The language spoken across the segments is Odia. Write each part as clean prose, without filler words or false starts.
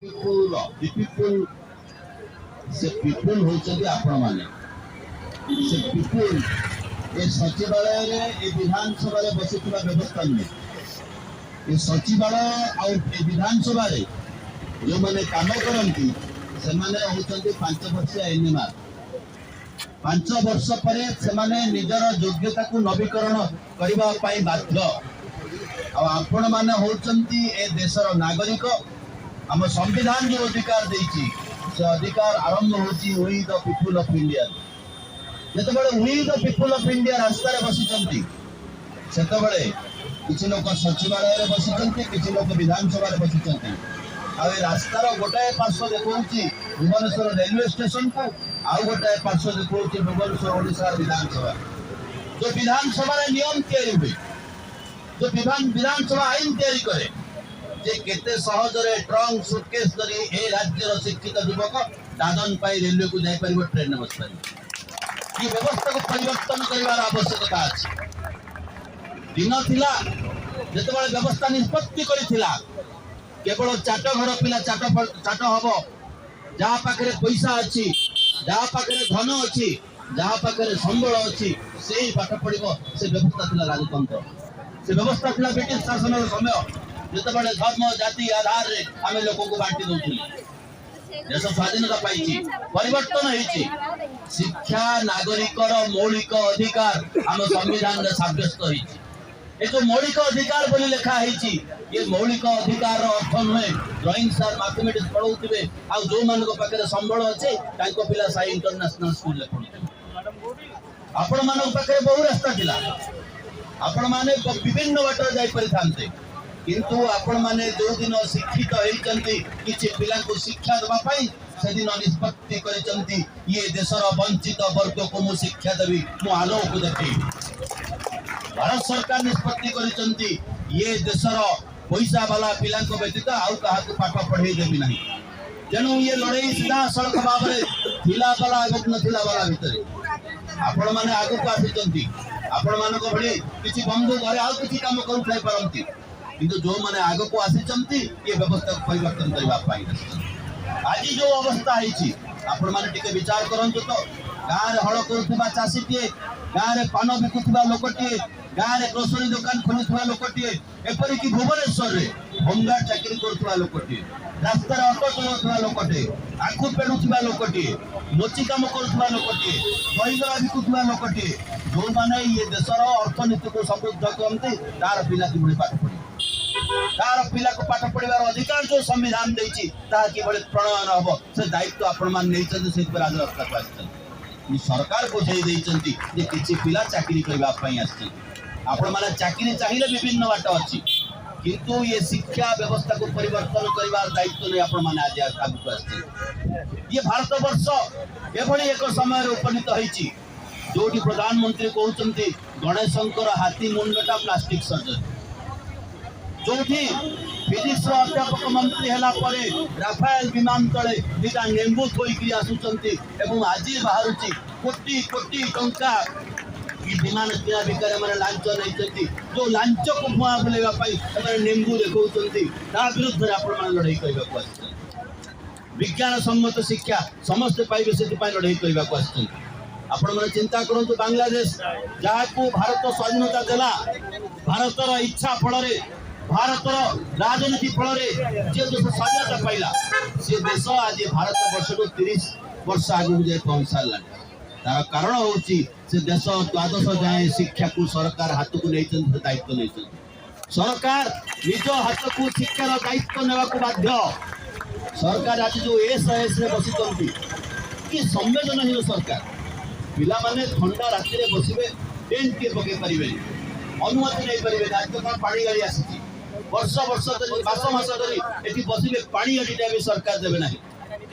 ପିପୁଲ, ଦି ପିପୁଲ, ସେ ପିପୁଲ ହଉଛନ୍ତି ଆପଣମାନେ। ସେ ପିପୁଲ ଏ ସଚିବାଳୟରେ, ଏ ବିଧାନସଭାରେ ବସିଥିବା ବ୍ୟବସ୍ଥା ନୁହେଁ। ଏ ସଚିବାଳୟ ଆଉ ଏ ବିଧାନସଭାରେ ଯେଉଁମାନେ କାମ କରନ୍ତି, ସେମାନେ ହଉଛନ୍ତି 5 ବର୍ଷିଆ ଏନ୍ଏମ୍ଆର। 5 ବର୍ଷ ପରେ ସେମାନେ ନିଜର ଯୋଗ୍ୟତାକୁ ନବୀକରଣ କରିବା ପାଇଁ ବାଧ୍ୟ। ଆଉ ଆପଣମାନେ ହଉଛନ୍ତି ଏ ଦେଶର ନାଗରିକ। ଆମ ସମ୍ବିଧାନ ଯେଉଁ ଅଧିକାର ଦେଇଛି, ସେ ଅଧିକାର ଆରମ୍ଭ ହଉଛି "We the people of India"। ଯେତେବେଳେ "We the people of India" ରାସ୍ତାରେ ବସିଛନ୍ତି, ସେତେବେଳେ କିଛି ଲୋକ ସଚିବାଳୟରେ ବସିଛନ୍ତି, କିଛି ଲୋକ ବିଧାନସଭାରେ ବସିଛନ୍ତି। ଆଉ ଏ ରାସ୍ତାର ଗୋଟାଏ ପାର୍ଶ୍ୱ ଦେଖାଉଛି ଭୁବନେଶ୍ୱର ରେଲୱେ ଷ୍ଟେସନକୁ, ଆଉ ଗୋଟାଏ ପାର୍ଶ୍ୱ ଦେଖାଉଛି ଭୁବନେଶ୍ୱର ଓଡ଼ିଶାର ବିଧାନସଭା। ଯୋଉ ବିଧାନସଭାରେ ନିୟମ ତିଆରି ହୁଏ, ଯୋଉ ବିଧାନସଭା ଆଇନ ତିଆରି କରେ ଯେ କେତେ ସହଜରେ ଟ୍ରଙ୍କ ସୁଟକେସ୍ ଧରି ଏ ରାଜ୍ୟର ଶିକ୍ଷିତ ଯୁବକ ଦାଦନ ପାଇଁ ରେଲୱେକୁ ଯାଇପାରିବ, ଟ୍ରେନରେ ବସିପାରିବ। ଏ ବ୍ୟବସ୍ଥାକୁ ପରିବର୍ତ୍ତନ କରିବାର ଆବଶ୍ୟକତା ଅଛି। ଦିନ ଥିଲା ଯେତେବେଳେ ବ୍ୟବସ୍ଥା ନିଷ୍ପତ୍ତି କରିଥିଲା, କେବଳ ଚାଟ ଘର ପିଲା ଚାଟ ଚାଟ ହବ। ଯାହା ପାଖରେ ପଇସା ଅଛି, ଯାହା ପାଖରେ ଧନ ଅଛି, ଯାହା ପାଖରେ ସମ୍ବଳ ଅଛି, ସେଇ ପାଠ ପଢିବ। ସେ ବ୍ୟବସ୍ଥା ଥିଲା ରାଜତନ୍ତ୍ର। ସେ ବ୍ୟବସ୍ଥା ଥିଲା ବ୍ରିଟିଶ ଶାସନର ସମୟ, ଯେତେବେଳେ ଧର୍ମ ଜାତି ଆଧାରରେ ଆମେ ଲୋକଙ୍କୁ ବାଣ୍ଟି ଦଉଥିଲେ। ଦେଶ ସ୍ୱାଧୀନତା ପାଇଛି, ପରିବର୍ତ୍ତନ ହେଇଛି। ଶିକ୍ଷା ନାଗରିକର ମୌଳିକ ଅଧିକାର ଆମ ସମ୍ବିଧାନରେ ସାବ୍ୟସ୍ତ ହେଇଛି। ଏ ଯୋଉ ମୌଳିକ ଅଧିକାର ବୋଲି ଲେଖା ହେଇଛି, ଏ ମୌଳିକ ଅଧିକାରର ଅର୍ଥ ନୁହେଁ ଡ୍ରଇଂ ସାର୍ ମ୍ୟାଥମେଟିକ୍ସ ପଢଉଥିବେ ଆଉ ଯୋଉମାନଙ୍କ ପାଖରେ ସମ୍ବଳ ଅଛି, ତାଙ୍କ ପିଲା ସାଇ ଇଣ୍ଟରନ୍ୟାସନାଲ ସ୍କୁଲରେ ପଢୁଥିବେ। ଆପଣମାନଙ୍କ ପାଖରେ ବହୁ ରାସ୍ତା ଥିଲା। ଆପଣମାନେ ବିଭିନ୍ନ ବାଟରେ ଯାଇପାରିଥାନ୍ତେ। କିନ୍ତୁ ଆପଣମାନେ ଯୋଉଦିନ ଶିକ୍ଷିତ ହେଇଛନ୍ତି କିଛି ପିଲାଙ୍କୁ ଶିକ୍ଷା ଦେବା ପାଇଁ, ସେଦିନ ନିଷ୍ପତ୍ତି କରିଛନ୍ତି, ଇଏ ଦେଶର ବଞ୍ଚିତ ବର୍ଗକୁ ମୁଁ ଶିକ୍ଷା ଦେବି, ମୁଁ ଆଲୋକକୁ ଦେଖେଇବି। ଭାରତ ସରକାର ନିଷ୍ପତ୍ତି କରିଛନ୍ତି, ଇଏ ଦେଶର ପଇସା ବାଲା ପିଲାଙ୍କ ବ୍ୟତୀତ ଆଉ କାହାକୁ ପାଠ ପଢେଇ ଦେବି ନାହିଁ। ତେଣୁ ଇଏ ଲଢେଇ ସିଧାସଳଖ ଭାବରେ ଥିଲା ବାଲା ଏବଂ ନଥିଲା ବାଲା ଭିତରେ। ଆପଣମାନେ ଆଗକୁ ଆସିଛନ୍ତି। ଆପଣମାନଙ୍କ ଭଳି କିଛି ବନ୍ଧୁ ଘରେ ଆଉ କିଛି କାମ କରୁଥାଇ ପାରନ୍ତି, କିନ୍ତୁ ଯୋଉମାନେ ଆଗକୁ ଆସିଛନ୍ତି, ଏ ବ୍ୟବସ୍ଥାକୁ ପରିବର୍ତ୍ତନ କରିବା ପାଇଁ ଆସିଛନ୍ତି। ଆଜି ଯୋଉ ଅବସ୍ଥା ହେଇଛି, ଆପଣମାନେ ଟିକେ ବିଚାର କରନ୍ତୁ ତ। ଗାଁରେ ହଳ କରୁଥିବା ଚାଷୀଟିଏ, ଗାଁରେ ପାନ ବିକୁଥିବା ଲୋକଟିଏ, ଗାଁରେ ଗ୍ରୋସରୀ ଦୋକାନ ଖୋଲୁଥିବା ଲୋକଟିଏ, ଏପରିକି ଭୁବନେଶ୍ୱରରେ ହୋମଗାର୍ଡ ଚାକିରି କରୁଥିବା ଲୋକଟିଏ, ରାସ୍ତାରେ ଅଟୋ ଚଲାଉଥିବା ଲୋକଟିଏ, ଆଖୁ ପେଡୁଥିବା ଲୋକଟିଏ, ମୋଚି କାମ କରୁଥିବା ଲୋକଟିଏ, ଦହିବରା ବିକୁଥିବା ଲୋକଟିଏ, ଯୋଉମାନେ ଇଏ ଦେଶର ଅର୍ଥନୀତିକୁ ସମୃଦ୍ଧ କରନ୍ତି, ତାର ପିଲା କିଭଳି ପାଠ ପଢିବ? ତାର ପିଲାକୁ ପାଠ ପଢିବାର ଅଧିକାର ଯୋଉ ସମ୍ବିଧାନ ଦେଇଛି, ତାହା କିଭଳି ପ୍ରଣୟନ ହବ, ସେ ଦାୟିତ୍ୱ ଆପଣମାନେ ନେଇଛନ୍ତି। ସେଇଥିପାଇଁ ରାଜରାସ୍ତାକୁ ଆସିଛନ୍ତି। କିନ୍ତୁ ସରକାର ବୁଝେଇ ଦେଇଛନ୍ତି ଯେ କିଛି ପିଲା ଚାକିରି କରିବା ପାଇଁ ଆସିଛନ୍ତି। ଆପଣମାନେ ଚାକିରି ଚାହିଁଲେ ବିଭିନ୍ନ ବାଟ ଅଛି, କିନ୍ତୁ ଇଏ ଶିକ୍ଷା ବ୍ୟବସ୍ଥାକୁ ପରିବର୍ତ୍ତନ କରିବାର ଦାୟିତ୍ୱ ନେଇ ଆପଣମାନେ ଆଜି ଆଗକୁ ଆସିଛନ୍ତି। ଇଏ ଭାରତ ବର୍ଷ ଏଭଳି ଏକ ସମୟରେ ଉପନୀତ ହେଇଛି, ଯୋଉଠି ପ୍ରଧାନମନ୍ତ୍ରୀ କହୁଛନ୍ତି, ଗଣେଶଙ୍କର ହାତୀ ମୁଣ୍ଡଟା ପ୍ଲାଷ୍ଟିକ ସର୍ଜରୀ, ଯୋଉଠି ଫିଜିକ୍ସର ଅଧ୍ୟାପକ ମନ୍ତ୍ରୀ ହେଲା ପରେ ରାଫାଏଲ ବିମାନ ତଳେ ଦିଟା ନେମ୍ବୁ ଥୋଇକିରି ଆସୁଛନ୍ତି ଏବଂ ଆଜି ବାହାରୁଛି କୋଟି କୋଟି ଟଙ୍କା ଏ ବିମାନ କିଣା ବିକାରେ ଏମାନେ ଲାଞ୍ଚ ନେଇଛନ୍ତି। ଯୋଉ ଲାଞ୍ଚକୁ ଭୁଆଁ ବୁଲେଇବା ପାଇଁ ଏମାନେ ନେମ୍ବୁ ଦେଖାଉଛନ୍ତି, ତା ବିରୁଦ୍ଧରେ ଆପଣମାନେ ଲଢ଼େଇ କରିବାକୁ ଆସିଛନ୍ତି। ବିଜ୍ଞାନ ସମ୍ମତ ଶିକ୍ଷା ସମସ୍ତେ ପାଇବେ, ସେଥିପାଇଁ ଲଢ଼େଇ କରିବାକୁ ଆସିଛନ୍ତି। ଆପଣମାନେ ଚିନ୍ତା କରନ୍ତୁ, ବାଂଲାଦେଶ, ଯାହାକୁ ଭାରତ ସ୍ୱାଧୀନତା ଦେଲା, ଭାରତର ଇଚ୍ଛା ଫଳରେ, ଭାରତର ରାଜନୀତି ଫଳରେ ଯେ ଦେଶ ସ୍ୱାଧୀନତା ପାଇଲା, ସେ ଦେଶ ଆଜି ଭାରତ ବର୍ଷଠୁ 30 ବର୍ଷ ଆଗକୁ ଯାଇ ପହଞ୍ଚି ସାରିଲାଣି। ତାର କାରଣ ହଉଛି, ସେ ଦେଶ ଦ୍ୱାଦଶ ଯାଏଁ ଶିକ୍ଷାକୁ ସରକାର ହାତକୁ ନେଇଛନ୍ତି, ସେ ଦାୟିତ୍ୱ ନେଇଛନ୍ତି। ସରକାର ନିଜ ହାତକୁ ଶିକ୍ଷାର ଦାୟିତ୍ୱ ନେବାକୁ ବାଧ୍ୟ। ସରକାର ଆଜି ଯୋଉ ଏସ୍ ଏସ୍ ରେ ବସିଛନ୍ତି, କି ସମ୍ବେଦନହୀନ ସରକାର! ପିଲାମାନେ ଥଣ୍ଡା ରାତିରେ ବସିବେ, ଟେଣ୍ଟ କିଏ ପକେଇ ପାରିବେନି, ଅନୁମତି ନେଇପାରିବେନି। ଆଜି ତ କଣ ପାଣି ଗାଡ଼ି ଆସିଛି। ବର୍ଷ ବର୍ଷ ଧରି, ମାସ ମାସ ଧରି ଏଠି ବସିବେ, ପାଣି ଗାଡ଼ିଟା ବି ସରକାର ଦେବେ ନାହିଁ।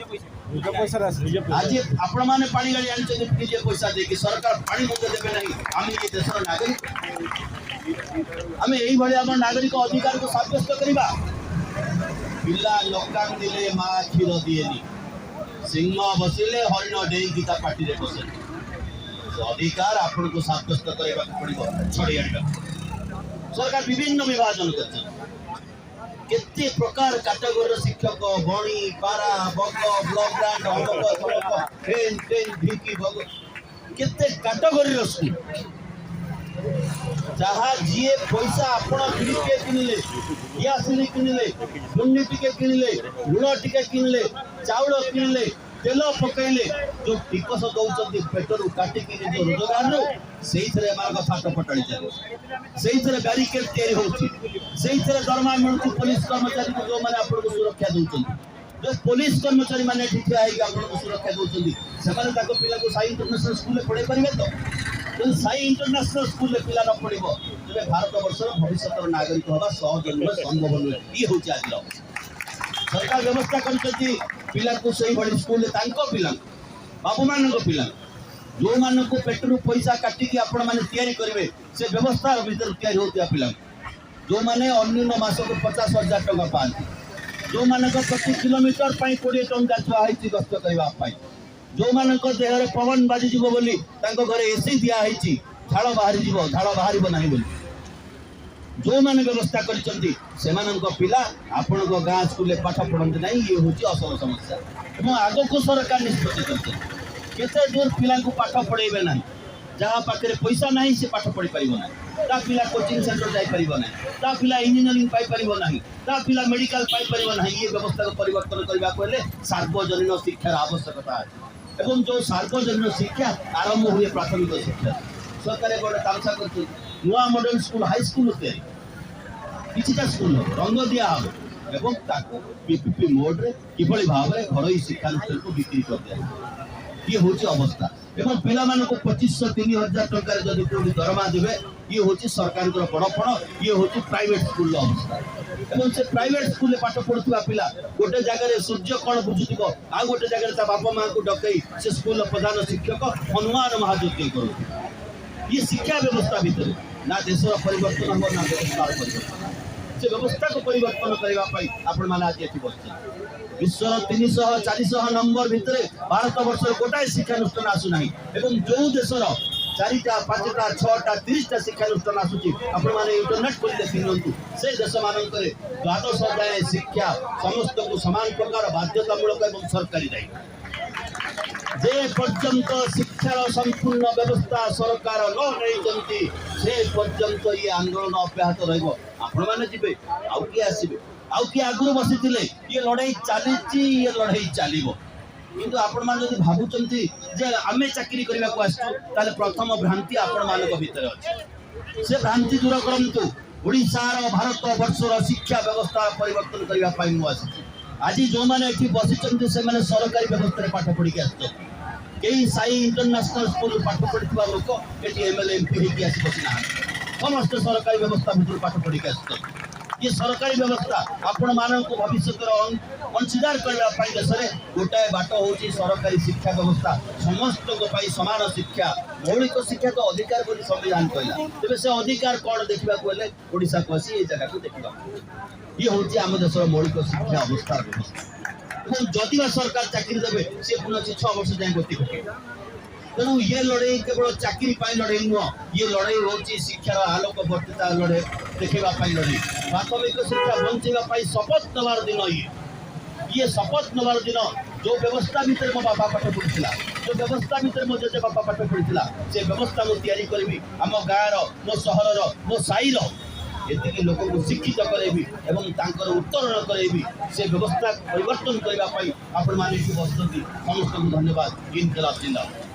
ନିଜ ପଇସାରେ ଆସିଛି। ଆଜି ଆପଣମାନେ ପାଣି ଗାଡ଼ି ଆଣିଛନ୍ତି ନିଜେ ପଇସା ଦେଇକି, ସରକାର ପାଣି ମଧ୍ୟ ଦେବେ ନାହିଁ। ଆମେ ଏ ଦେଶର ନାଗରିକ। ଆମେ ଏଇଭଳି ଆମ ନାଗରିକ ଅଧିକାରକୁ ସାବ୍ୟସ୍ତ କରିବା। ପିଲା ନ କାନ୍ଦିଲେ ମା କ୍ଷୀର ଦିଏନି, ସିଂହ ବସିଲେ ହରିଣ ଡେଇଁକି ତା ପାଟିରେ ବସେନି। ସେ ଅଧିକାର ଆପଣଙ୍କୁ ସାବ୍ୟସ୍ତ କରିବାକୁ ପଡ଼ିବ, ଛଡ଼େଇ ଆଣିବାକୁ ପଡ଼ିବ। ସରକାର ବିଭିନ୍ନ ବିଭାଜନ କରିଛନ୍ତି। କେତେ ପ୍ରକାର କାଟାଗୋରୀର ଶିକ୍ଷକ, ବଣି, ପାରା, ବଗ, ବ୍ଲକ ଗ୍ରାଣ୍ଟ, ଅମକ ସମକ, ହେନ୍ ଟେନ୍ ଭିକି ଭଗ, କେତେ କାଟାଗୋରୀର ସ୍କୁଲ। ଯାହା ଯିଏ ପଇସା ଆପଣ ବିଡ଼ି ଟିକେ କିଣିଲେ, କିଆସିନି କିଣିଲେ, ଲୁଣି ଟିକେ କିଣିଲେ, ଲୁଣ ଟିକେ କିଣିଲେ, ଚାଉଳ କିଣିଲେ, ତେଲ ପକେଇଲେ, ଯୋଉ ଟିକସ ଦଉଛନ୍ତି ପେଟରୁ କାଟିକି ନିଜ ରୋଜଗାରରୁ, ସେଇଥିରେ ଏମାନଙ୍କ ଫାଟ ଫଟାଳି ଚାଲିଛି, ସେଇଥିରେ ବ୍ୟାରିକେଡ ତିଆରି ହଉଛି, ସେଇଥିରେ ଦରମା ମିଳୁଛି ପୋଲିସ କର୍ମଚାରୀଙ୍କୁ, ଯୋଉମାନେ ଆପଣଙ୍କୁ ସୁରକ୍ଷା ଦଉଛନ୍ତି। ଯୋଉ ପୋଲିସ କର୍ମଚାରୀ ମାନେ ଏଠି ଠିଆ ହେଇକି ଆପଣଙ୍କୁ ସୁରକ୍ଷା ଦଉଛନ୍ତି, ସେମାନେ ତାଙ୍କ ପିଲାକୁ ସାଇ ଇଣ୍ଟରନ୍ୟାସନାଲ ସ୍କୁଲରେ ପଢେଇ ପାରିବେ ତ? ଯଦି ସାଇ ଇଣ୍ଟରନ୍ୟାସନାଲ ସ୍କୁଲରେ ପିଲା ନ ପଢିବ, ତେବେ ଭାରତ ବର୍ଷର ଭବିଷ୍ୟତର ନାଗରିକ ହେବା ସହଜ ନୁହେଁ, ସମ୍ଭବ ନୁହେଁ। ଇଏ ହେଉଛି ଆଜିର ଅବସ୍ଥା। ସରକାର ବ୍ୟବସ୍ଥା କରିଛନ୍ତି ପିଲାକୁ ସେଇଭଳି ସ୍କୁଲରେ, ତାଙ୍କ ପିଲାଙ୍କୁ, ବାବୁମାନଙ୍କ ପିଲାଙ୍କୁ, ଯୋଉମାନଙ୍କୁ ପେଟରୁ ପଇସା କାଟିକି ଆପଣମାନେ ତିଆରି କରିବେ, ସେ ବ୍ୟବସ୍ଥା ଭିତରେ ତିଆରି ହେଉଥିବା ପିଲାଙ୍କୁ, ଯୋଉମାନେ ଅନ୍ୟୁନ ମାସକୁ 50,000 ଟଙ୍କା ପାଆନ୍ତି, ଯୋଉମାନଙ୍କ ପ୍ରତି କିଲୋମିଟର ପାଇଁ 20 ଟଙ୍କା ଥୁଆ ହେଇଛି ଗସ୍ତ କରିବା ପାଇଁ, ଯୋଉମାନଙ୍କ ଦେହରେ ପବନ ବାଜିଯିବ ବୋଲି ତାଙ୍କ ଘରେ ଏସି ଦିଆ ହେଇଛି, ଝାଳ ବାହାରିଯିବ, ଝାଳ ବାହାରିବ ନାହିଁ ବୋଲି ଯୋଉମାନେ ବ୍ୟବସ୍ଥା କରିଛନ୍ତି, ସେମାନଙ୍କ ପିଲା ଆପଣଙ୍କ ଗାଁ ସ୍କୁଲରେ ପାଠ ପଢ଼ନ୍ତି ନାହିଁ। ଇଏ ହେଉଛି ଅସଲ ସମସ୍ୟା। ଏବଂ ଆଗକୁ ସରକାର ନିଷ୍ପତ୍ତି କରିଛନ୍ତି କେତେ ଦୂର ପିଲାଙ୍କୁ ପାଠ ପଢ଼େଇବେ ନାହିଁ। ଯାହା ପାଖରେ ପଇସା ନାହିଁ, ସେ ପାଠ ପଢ଼ିପାରିବ ନାହିଁ, ତା ପିଲା କୋଚିଂ ସେଣ୍ଟର ଯାଇପାରିବ ନାହିଁ, ତା ପିଲା ଇଞ୍ଜିନିୟରିଂ ପାଇପାରିବ ନାହିଁ, ତା ପିଲା ମେଡିକାଲ ପାଇପାରିବ ନାହିଁ। ଇଏ ବ୍ୟବସ୍ଥାକୁ ପରିବର୍ତ୍ତନ କରିବାକୁ ହେଲେ ସାର୍ବଜନୀନ ଶିକ୍ଷାର ଆବଶ୍ୟକତା ଅଛି। ଏବଂ ଯେଉଁ ସାର୍ବଜନୀନ ଶିକ୍ଷା ଆରମ୍ଭ ହୁଏ ପ୍ରାଥମିକ ଶିକ୍ଷା। ସରକାର ଏବେ ଗୋଟେ ତାମସା କରିଛନ୍ତି, ନୂଆ ମଡେଲ ସ୍କୁଲ, ହାଇସ୍କୁଲ ତିଆରି, କିଛିଟା ସ୍କୁଲ ହବ, ରଙ୍ଗ ଦିଆହବ ଏବଂ ତାକୁ ପିପିପି ମୋଡରେ କିଭଳି ଭାବରେ ଘରୋଇ ଶିକ୍ଷାନୁଷ୍ଠାନକୁ ବିକ୍ରି କରିଦିଆଯିବ। ଇଏ ହେଉଛି ଅବସ୍ଥା। ଏବଂ ପିଲାମାନଙ୍କୁ 2500, 3000 ଟଙ୍କାରେ ଯଦି କୋଉଠି ଦରମା ଦେବେ, ଇଏ ହେଉଛି ସରକାରଙ୍କର ବଡ଼ପଣ। ଇଏ ହେଉଛି ପ୍ରାଇଭେଟ ସ୍କୁଲର ଅବସ୍ଥା। ଏବଂ ସେ ପ୍ରାଇଭେଟ ସ୍କୁଲରେ ପାଠ ପଢୁଥିବା ପିଲା ଗୋଟେ ଜାଗାରେ ସୂର୍ଯ୍ୟ କ'ଣ ବୁଝୁଥିବ, ଆଉ ଗୋଟେ ଜାଗାରେ ତା ବାପା ମାଆଙ୍କୁ ଡକେଇ ସେ ସ୍କୁଲର ପ୍ରଧାନ ଶିକ୍ଷକ ହନୁମାନ ମହାଯଜ୍ଞ କରୁଥିବ। ଇଏ ଶିକ୍ଷା ବ୍ୟବସ୍ଥା ଭିତରେ ନା ଦେଶର ପରିବର୍ତ୍ତନ ହେବ, ନା ବ୍ୟବସ୍ଥାର ପରିବର୍ତ୍ତନ ହେବ। ସେ ବ୍ୟବସ୍ଥାକୁ ପରିବର୍ତ୍ତନ କରିବା ପାଇଁ ଆପଣମାନେ ଆଜି ଏଠି ବସିଛନ୍ତି। ବିଶ୍ୱର 300, 400 ନମ୍ବର ଭିତରେ ଭାରତ ବର୍ଷର ଗୋଟାଏ ଶିକ୍ଷାନୁଷ୍ଠାନ ଆସୁନାହିଁ। ଏବଂ ଯୋଉ ଦେଶର ଚାରିଟା, ପାଞ୍ଚଟା, ଛଅଟା, 30ଟା ଶିକ୍ଷାନୁଷ୍ଠାନ ଆସୁଛି, ଆପଣମାନେ ଇଣ୍ଟରନେଟ୍ ଖୋଲି ଦେଖି ନିଅନ୍ତୁ, ସେ ଦେଶମାନଙ୍କରେ ଦ୍ୱାଦଶ ଯାଏଁ ଶିକ୍ଷା ସମସ୍ତଙ୍କୁ ସମାନ ପ୍ରକାର, ବାଧ୍ୟତାମୂଳକ ଏବଂ ସରକାରୀ ଦାୟିତ୍ୱ। ଯେ ପର୍ଯ୍ୟନ୍ତ ଶିକ୍ଷାର ସମ୍ପୂର୍ଣ୍ଣ ବ୍ୟବସ୍ଥା ସରକାର ନ ନେଇଛନ୍ତି, ସେ ପର୍ଯ୍ୟନ୍ତ ଇଏ ଆନ୍ଦୋଳନ ଅବ୍ୟାହତ ରହିବ। ଆପଣମାନେ ଯିବେ, ଆଉ କିଏ ଆସିବେ, ଆଉ କିଏ ଆଗରୁ ବସିଥିଲେ। ଇଏ ଲଢ଼େଇ ଚାଲିଛି, ଇଏ ଲଢ଼େଇ ଚାଲିବ। କିନ୍ତୁ ଆପଣମାନେ ଯଦି ଭାବୁଛନ୍ତି ଯେ ଆମେ ଚାକିରି କରିବାକୁ ଆସିଛୁ, ତାହେଲେ ପ୍ରଥମ ଭ୍ରାନ୍ତି ଆପଣମାନଙ୍କ ଭିତରେ ଅଛି। ସେ ଭ୍ରାନ୍ତି ଦୂର କରନ୍ତୁ। ଓଡ଼ିଶାର, ଭାରତ ବର୍ଷର ଶିକ୍ଷା ବ୍ୟବସ୍ଥା ପରିବର୍ତ୍ତନ କରିବା ପାଇଁ ମୁଁ ଆସିଛି। ଆଜି ଯେଉଁମାନେ ଏଠି ବସିଛନ୍ତି, ସେମାନେ ସରକାରୀ ବ୍ୟବସ୍ଥାରେ ପାଠ ପଢ଼ିକି ଆସିଛନ୍ତି। କେହି ସାଇ ଇଣ୍ଟରନ୍ୟାସନାଲ ସ୍କୁଲ ପାଠ ପଢ଼ିଥିବା ଲୋକ ଏଠି ଏମଏଲଏ, ଏମପି ହେଇକି ଆସି ବସିନାହାନ୍ତି। ସମସ୍ତେ ସରକାରୀ ବ୍ୟବସ୍ଥା ଭିତରୁ ପାଠ ପଢ଼ିକି ଆସିଛନ୍ତି। ଇଏ ସରକାରୀ ବ୍ୟବସ୍ଥା ଆପଣମାନଙ୍କୁ ଭବିଷ୍ୟତର ଅଂଶୀଦାର କରିବା ପାଇଁ ଦେଶରେ ଗୋଟାଏ ବାଟ ହେଉଛି ସରକାରୀ ଶିକ୍ଷା ବ୍ୟବସ୍ଥା, ସମସ୍ତଙ୍କ ପାଇଁ ସମାନ ଶିକ୍ଷା। ମୌଳିକ ଶିକ୍ଷା ତ ଅଧିକାର ବୋଲି ସମ୍ବିଧାନ କହିଲା। ତେବେ ସେ ଅଧିକାର କ'ଣ ଦେଖିବାକୁ ହେଲେ ଓଡ଼ିଶାକୁ ଆସି ଏ ଜାଗାକୁ ଦେଖିବାକୁ। ଇଏ ହେଉଛି ଆମ ଦେଶର ମୌଳିକ ଶିକ୍ଷା ଅବସ୍ଥାର ବ୍ୟବସ୍ଥା। ଏବଂ ଯଦି ବା ସରକାର ଚାକିରି ଦେବେ, ସେ ପୁଣି ଅଛି 6 ବର୍ଷ ଯାଏଁ ଗତି ପକେଇବ। ତେଣୁ ଇଏ ଲଢ଼େଇ କେବଳ ଚାକିରି ପାଇଁ ଲଢ଼େଇ ନୁହଁ। ଇଏ ଲଢ଼େଇ ହେଉଛି ଶିକ୍ଷାର ଆଲୋକ ବର୍ତ୍ତିତା ଲଢ଼େଇ ଦେଖେଇବା ପାଇଁ ଲଢ଼େଇ, ପ୍ରାଥମିକ ଶିକ୍ଷା ବଞ୍ଚେଇବା ପାଇଁ ଶପଥ ନେବାର ଦିନ ଇଏ। ଇଏ ଶପଥ ନେବାର ଦିନ। ଯୋଉ ବ୍ୟବସ୍ଥା ଭିତରେ ମୋ ବାପା ପାଠ ପଢ଼ିଥିଲା, ଯୋଉ ବ୍ୟବସ୍ଥା ଭିତରେ ମୋ ଜେଜେ ବାପା ପାଠ ପଢ଼ିଥିଲା, ସେ ବ୍ୟବସ୍ଥା ମୁଁ ତିଆରି କରିବି। ଆମ ଗାଁର, ମୋ ସହରର, ମୋ ସାହିର ଏତିକି ଲୋକଙ୍କୁ ଶିକ୍ଷିତ କରାଇବି ଏବଂ ତାଙ୍କର ଉତ୍ତରଣ କରାଇବି। ସେ ବ୍ୟବସ୍ଥା ପରିବର୍ତ୍ତନ କରିବା ପାଇଁ ଆପଣମାନେ ଏଠି ବସିଛନ୍ତି। ସମସ୍ତଙ୍କୁ ଧନ୍ୟବାଦ। ଇନକଲାବ ଜିନ୍ଦାବାଦ।